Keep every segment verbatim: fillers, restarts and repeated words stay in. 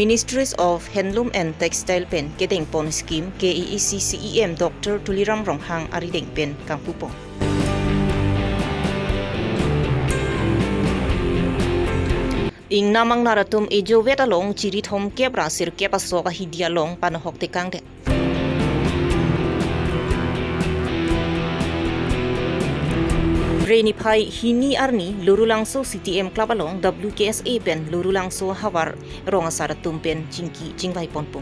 Ministries of Handloom and Textile pen kedengpon scheme K A A C C E M Doctor Tuliram Ronghang arideng pen kangpupon. Ingnam angnar atum ejovet along chiri thomkep ra sirkep asok ahidi along panohok tekangdet. Re niphai hini arni Lurulangso C T M Club along W K S A pen Lurulangso havar rong asar atum pen chingki chingvai ponpo.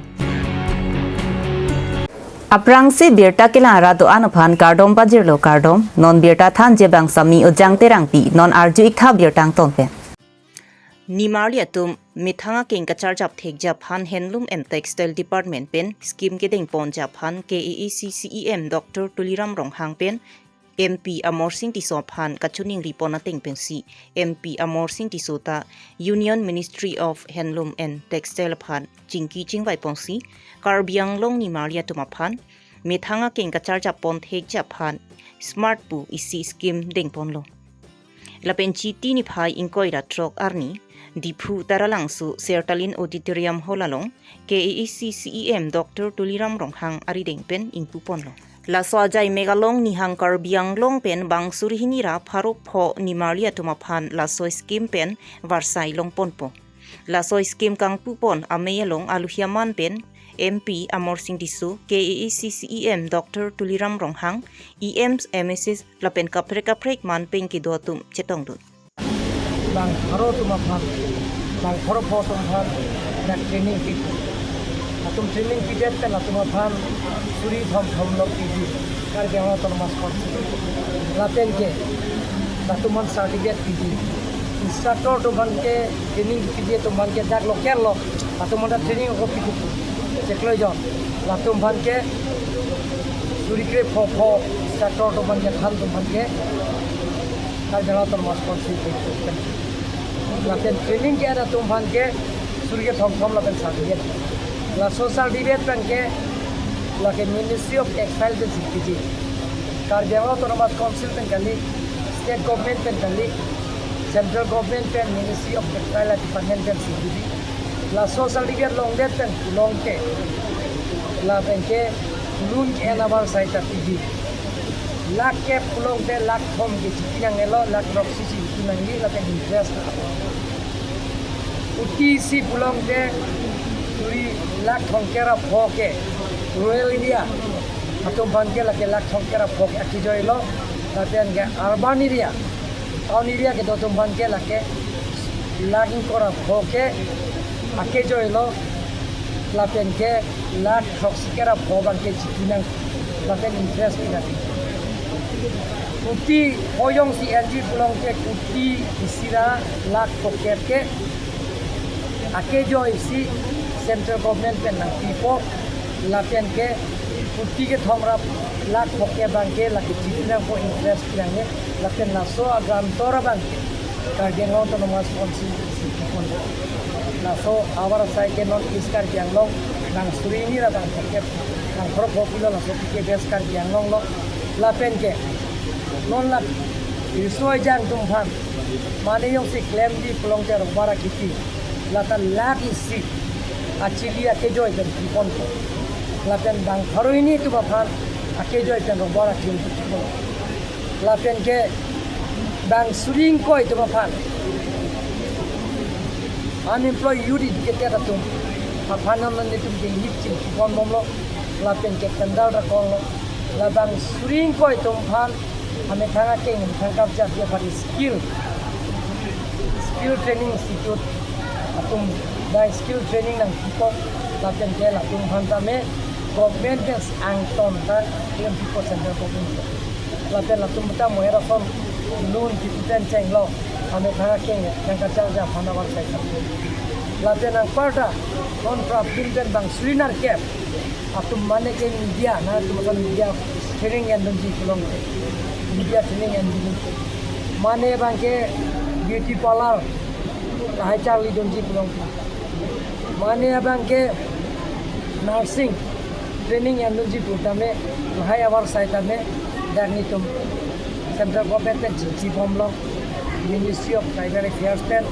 Aphrangsi birta kelang ra do-an aphan kardom pajirlo kardom, non birta thanji abang Sami Ojang Terangpi, non arju-ik tha birta angton pen. Nimarli atum methang akeng kacharjap thekji aphan Handloom and Textile Department pen scheme kedengponji aphan K A A C C E M Doctor Tuliram Ronghang pen M P Amarsing Tisso aphan kachiningri pon ateng pensi M P Amarsing Tisso ta Union Ministry of Handloom and Textile aphan chingki chingvai ponsi Karbi Anglong nimarli atum aphan methang akeng kacharjap pon thekji aphan smart pu isi scheme dengponlo. Lapen Chiti niphai ingkoi ra throk arni Diphu Taralangso Sertalin Auditorium Hall along K A A C C E M Doctor Tuliram Ronghang arideng pen ingpuponlo. Laso ajai mek along Nihang Karbi Anglong pen bang suri hini ra pharo pho nimarli atum aphan laso scheme pen varsai longponpo. Laso scheme kangpupon amei along aluhi aman pen M P Amarsing Tisso, K A A C C E M Doctor Tuliram Ronghang, E Ms, M S Cs lapen kaprek kaprek man pen kedo atum chetongdun. Bang pharo atum aphan, bang pharo pho atum aphan, dak training pi. Latum training pidet pen latum aphan suri thom thom lo piji. Karbi Anglong Autonomous Council. Lapen ke, latum aphan certificate piji. Instructor atum aphan ke, training piji atum aphan ke, dak local lo. Latum aphan training ko piji. Chiklo jon. Latum aphan ke, suri kre pho pho, instructor atum aphan ke, than atum aphan ke, Karbi Anglong Autonomous Council. Lapen training ke-en atum aphan ke, suri kre thom thom lapen certificate. Laso certificate pen ke, lake Ministry of Textile pen si piji. Karbi Anglong Autonomous Council pen kali, State Government pen kali, Central Government pen Ministry of Textile Department pen si piji. Laso certificate longdet pen pulote, lapen ke loan ke-en avarsai ta piji. Lakh kep pulote lakh thom ke chiki nangnelo, lakh throksi chiki nangji lapen interest. Kuti isi pulote suri lakh thomkep ra pho ke rural area atum aphan ke lake lakh thomkep ra pho ke akejoilo, lapen ke urban area, town area kedo atum aphan ke lake lakh ingkoi ra pho ke akejoilo, lapen ke lakh throksi kep ra pho abang ke chiki nang, lapen interest pi nang. Kuti pho jongsi enji pulote kuti isi ra lakh pho kep ke akejoi si Central Government pen nangpipo, lapen ke kuti kethom ra lakh pho kep abang ke lake chiki nangpo, interest pi nang, lapen laso a-guarantor abang ke Karbi Anglong Autonomous Council si pipon. Laso avarsai ke non East Karbi Anglong, bang suri hini ra bang pho kep, bang pharo pho pilo, laso ke West Karbi Anglong lo. Lapen ke non la riso ejang atum aphan, mane jongsi klemji pulote rokbar akiti, lata lakh isi achili akejoi pen piponpo. Lapen bang pharo hini atum aphan akejoi pen rokbar akiti piponpo. Lapen ke bang suri ingkoi atum aphan, unemployed youth educated atum aphan non netum ke hip ching pipon bomlo, lapen ke pendal ra konglo, labang suri ingkoi atum aphan amethang akeng, amethang kapjap aphan skill, skill training institute atum dak skill training nangpipo, lapen ke latum aphan tame government pen angton ta klem pipo, Central Government. Lapen latum ta moher ason loan kipu pen chenglo, amethang akeng, amethang kacharjap aphan avarsai ta. Lapen anparta non prapjin pen bang suri nerkep atum mane ke media, nangtum ason media training endunji pulote, media training endunji. Mane abang ke beauty parlour lahai charlidunji pulote, mane abang ke nursing training endunji putame lahai avarsai tame dak netum Central Government pen chingki bomlo, Ministry of Tribal Affairs pen,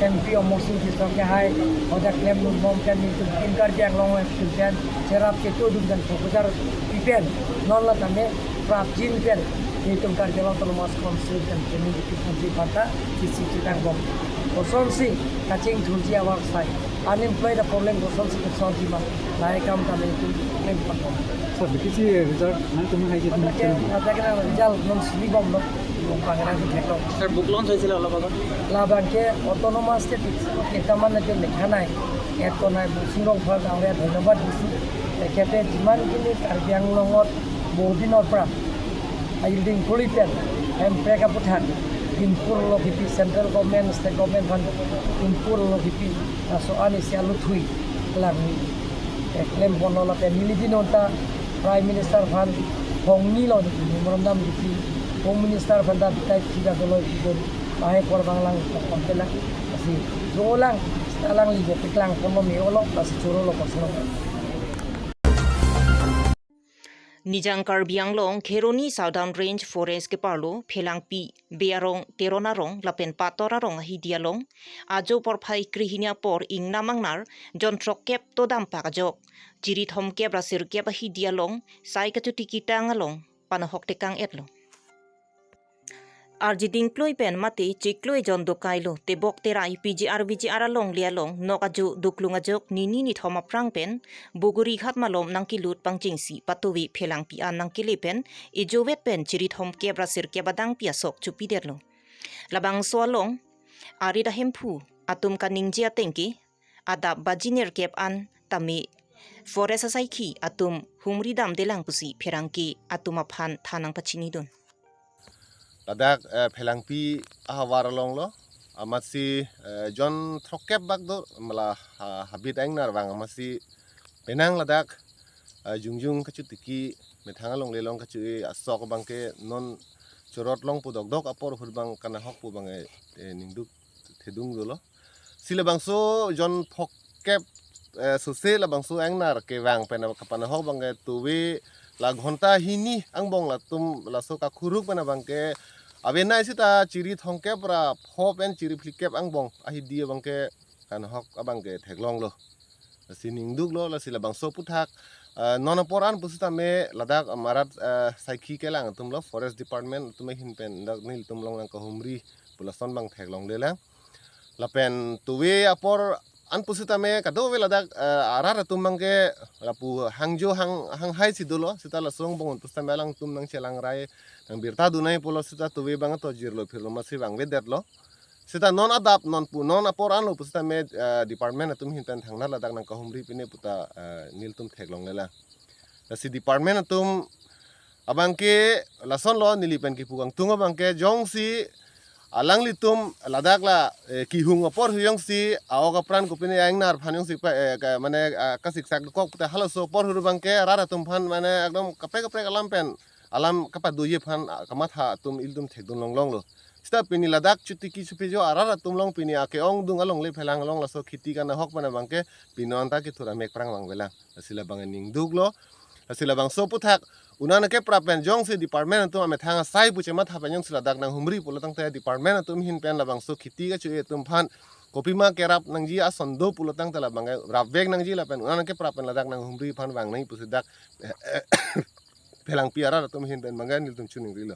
M P Amarsing Tisso kehai, hodak klem nunbom pen nelitum Team Karbi Anglong atum pen cherap chetu dun pen proposal pi pen non la tame prapjin pen nelitum Karbi Anglong Autonomous Council pen kemung kipi pon si panta kisi chitang bom. Kosonsi kachingthurji avar sai, unemployed a problem kosonsi kosonsi ma, lahai akam tame nelitum klem pon bom. Sir, B T C result nangtum hai ke Mata ke, mata ke result non sini bom lo, bom pangenang ke thek lo. Sir, book launch hoisil olop agot? Labang ke autonomous state kita mana ke lekhanai, et konai Borsing Rongphar Gaonbura dhonyobad disi. Tekhete jiman kini Karbi Anglongot bordinor pra ayilding puli pen Hemprek aputhak ingpurlo kipi, central government, state government aphan ingpurlo kipi, laso ani si aluthui lang, eh, klem ponlo lapen neli binong ta Prime Minister aphan hongni lo ni memorandum kipi, Home Minister aphan ta bitai thida dolo kipi, lahai apor bang lang pon pen lang, lasi jo lang, alangli je paklang ponlo me-olo, lasi choro lo kosonlo. Nijang Karbi Anglong Kheroni Southern Range Forest keparlo Phelangpi, Bey arong, Teron arong lapen Pator arong ahidi along ajo porphai krehini apor ingnam angnar jon throkkep to dampak ajok chiri thomkep ra sirkep ahidi along sai kachotiki tang along panahok tekang etlo. Arjiding klui pen mate chiklui jon dokai lo, tebok terai P G R V G R alongle along nok ajo duklung ajok nini nithom aphrang pen Bogorighat malom nangkelut pangchengsi patuvi Phelangpi an nangkele pen ejovet pen chiri thomkep ra sirkep adangpi asok chopidetlo. Labangso along arit ahemphu atum kaningje atengke adap baji nerkep an tame forest asaikhi atum humri damdelang pusi pherangke atum aphan than nangpachinidun. Ladak, eh, Phelangpi ahavar along lo, amatsi, eh, jon throkkep bak do, mala ha-, habit angnar vang amatsi penang ladak, eh, jongjong kachotiki methang alongle along kacho-e asok abangke non chorot long pu dokdok apor ahut bang kanahok pu bang, eh, eh, ningduk thedung dolo. Si labangso jon throkkep, eh, sose labangso angnar kevang pen kapanahok abangke tuve la ghonta hini angbong latum laso kakhuruk pen abangke avenai sita chiri thomkep ra pho pen chiri phlikep angbong ahidi abangke kanahok abangke theklonglo. Lasi ningduklo, lasi labangso aputhak, eh, non apor an pusitame ladak amarat, eh, saikhi kelang atum lo, Forest Department atum ahin pen dak nelitum along nangkahumri pu lason bang theklonglelang. Lapen tuve apor an pusitame kadokave ladak, eh, arat atum abangke lapu hangjo hang, hanghai si dolo, sita laso angbong pusitame alangtum nangchelangrai nangbirta dunai pulo sita tuve abang to jirlo phirlo amatsi vangvedetlo. Sita non adap non pu non apor anlo pusitame, eh, department atum ahin pen thangnat ladak nangkahumri pine puta, eh, nelitum theklonglelang. Lasi department atum abangke lasonlo neli pen kipu kangtung abangke jongsi alanglitum ladak la, eh, kehung apor ahut jongsi a-ok apran kopine angnar aphan jongsi pa, eh, ka, mane, ah, kasiksak kok puta halaso apor ahut abangke arat atum aphan mane ekdom kaprek kaprek alam pen alam kapadoji aphan, ah, kamatha atum ilitum thekdun longlonglo. Sita pini ladak chotiki chopejo arat atum along pini ake-ongdung alongle Phelang along laso kheti kanahok pen abangke pini anta kethur amek prang vangvelang. Lasi labang ningduklo. Lasi labangso aputhak unan keprap pen jongsi department atum amethang asai pu chematha pen jongsi ladak nanghumri pulo tangte department atum ahin pen labangso kheti kacho-e atum aphan kopima kerap nangji ason do pulo tangte labangke rapvek nangji lapen unan keprap pen ladak nanghumri aphan vangnai pusi dak Phelangpi arat atum ahin pen abangke nelitum chiningrilo.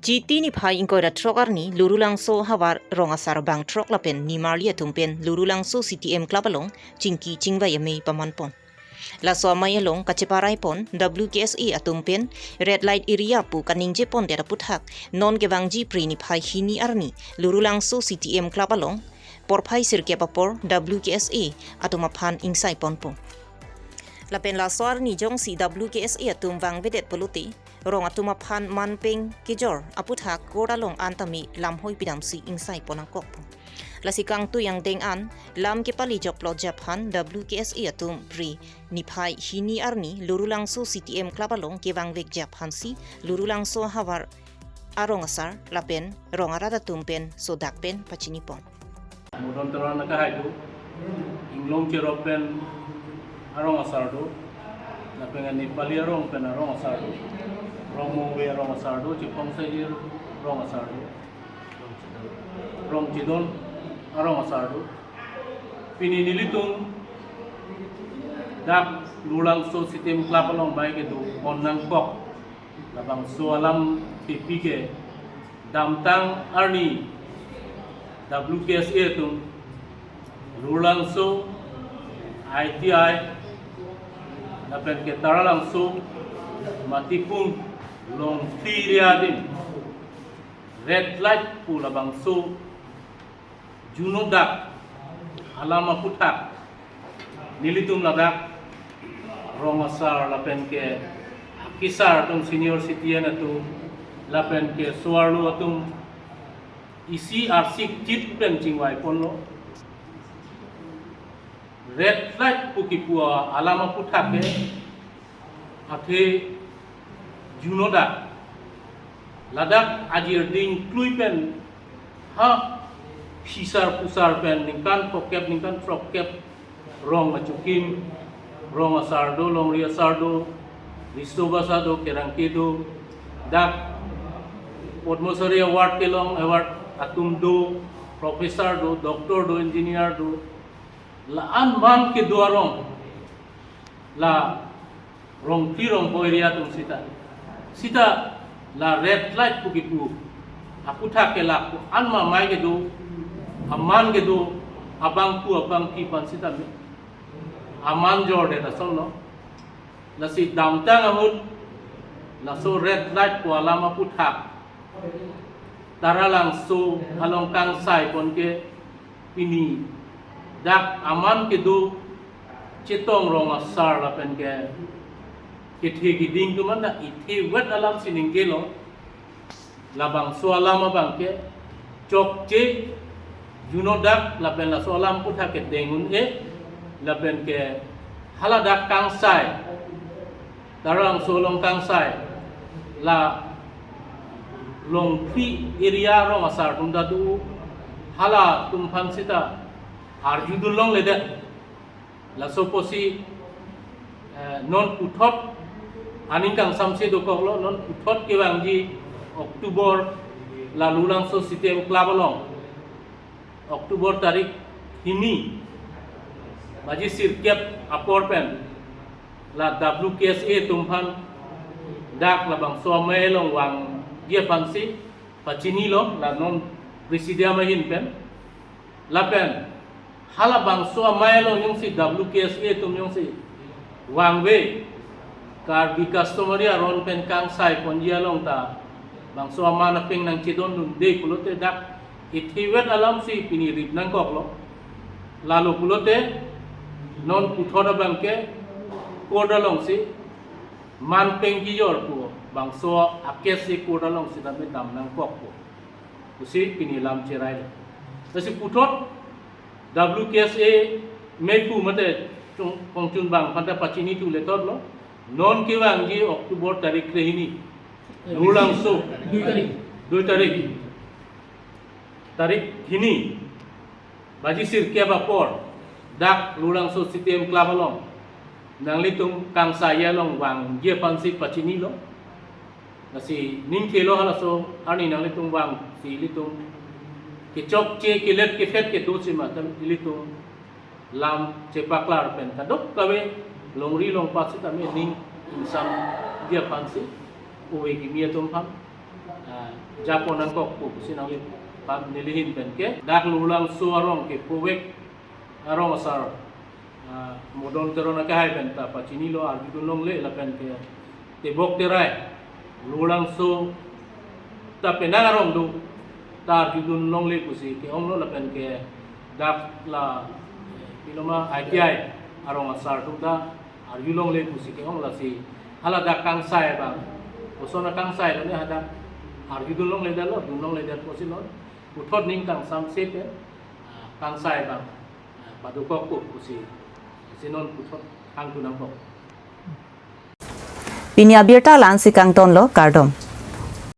Chiti niphai ingkoi ra throk arni Lurulangso ahavar rong asar bang throk lapen nimarli atum pen Lurulangso C T M Club along chingki chingvai amei pamanpon. Laso amei along kacheparai pon W K S A atum pen red light area pu kaningje pondet aputhak non kevangji Phre niphai hini arni Lurulangso C T M Club along porphai sirkep apor W K S A atum aphan ingsai ponpo. Lapen laso arni jongsi W K S A atum vangvedet pulote rong atum aphan manpeng kejor aputhak court along an tame lamhoi pidamsi ingsai pon nangkokpo. Lasi kangtui angdeng an lam kepale jokplotji aphan W K S A atum Phre niphai hini arni Lurulangso C T M Club along kevangvekji aphansi Lurulangso ahavar arong asar lapen rong arat atum pen sodak pen pachinipon. Modon Teron akehai do, Inglong Cherop pen arong asar do, lapen Nepali arong pen arong asar do, Rongmongve arong asar do, Chephongsai arong asar do. Chedon arong asar do. Pini nelitum dak Lurlangso C T M Club along bai kedo pon nangkok labangso alam kepi ke damtang arni W K S A atum Lurlangso, I T I, lapen ke Taralangso, Matipung, Longphli area adim red light pu labangso juno dak alam aphuthak nelitum ladak rong asar lapen ke akesar atum, senior citizen atum lapen ke so-arlo atum isi arsik chit pen chingvai ponlo. Red light pu kipu alam aphuthak ke athe juno dak ladak ajir ding klui pen ha phisar pusar pen ningkan phokep ningkan throkkep rong achukim, rong asar do, longri asar do, riso basa do, kerangke do, dak Padma Shri Award kelong award atum do, professor do, doctor do, engineer do, la-an man kedo arong, la Rongphli Rongpo area atum sita. Sita la red light pu kipu aphuthak ke la ko-an ma amei kedo, aman kedo, abangphu abangphi aphan sita me aman jordet asonlo. Lasi damtang ahut laso red light pu alam aphuthak Taralangso along kangsai pon ke pini dak aman kedo Chetong rong asar lapen ke kethe kiding atum anta ithe vet alam si ningkelo. Labangso alam abang ke chokche juno dak lapen laso alam aphuthak ke deng un-e lapen ke hala dak kangsai, Taralangso along kangsai, la Longphli area rong asar atum ta do, halatum aphan sita arjudun longledet. Laso apotsi, eh, non puthot aning kangsamse dokoklo, non puthot kevangji October la Lurlangso C T M Club along October tarik hini baji sirkep apor pen la W K S A atum aphan dak labangso amei along vangji aphansi pachinilo, la non presidium ahin pen. Lapen halabangso amei along jongsi W K S A atum jongsi vangve, Karbi customary aron pen kangsai ponji along ta bangso aman apeng nangchedondunde pulote dak ithe vet alam si pini rip nangkoklo. Lalo pulote non puthot abang ke court alongsi man peng kejor pu bangso a-case si court alongsi dam dam nangkok pu pusi pini lam cherailo. Lasi puthot W K S A meipu mate chung kongchun bang aphan ta pachini tu letotlo. Non kevangji October tarik krehini, Lurlangso, dui tarik. Dui tarik, tarik hini baji sirkep apor dak Lurlangso C T M Club along nanglitum kangsai along vangji aphansi pachinilo. Lasi ningkelo halaso arni nanglitum vangsi ilitum kechokche kelet kephet kedo si matan ilitum lam chepaklar pen kadokave longri longpat sitame ning ingsamji aphansi ove kimi atum aphan, ah, japon nangkok pu pusi nangliphan neli ahin pen ke dak Lurlangso arong ke provek arong asar, ah, Modon Teron akehai pen ta pachinilo, arjudun longle lapen ke Tebok Terai, Lurlangso ta penang arong do, ta arjudun longle pusi ke-onglo lapen ke dak la, eh, piloma I T I arong asar atum ta arju longle pusi ke-ong. Lasi hala dak kangsai abang, koson akangsai lo ne hadak arjudun longledetlo, dun longledet pusi lo, puthot ning kangsamse pen, ah, kangsai abang, ah, padokok pu pusi, si non puthot hangtu nangkok. Pini abirta la-ansi kangtonlo, kardom.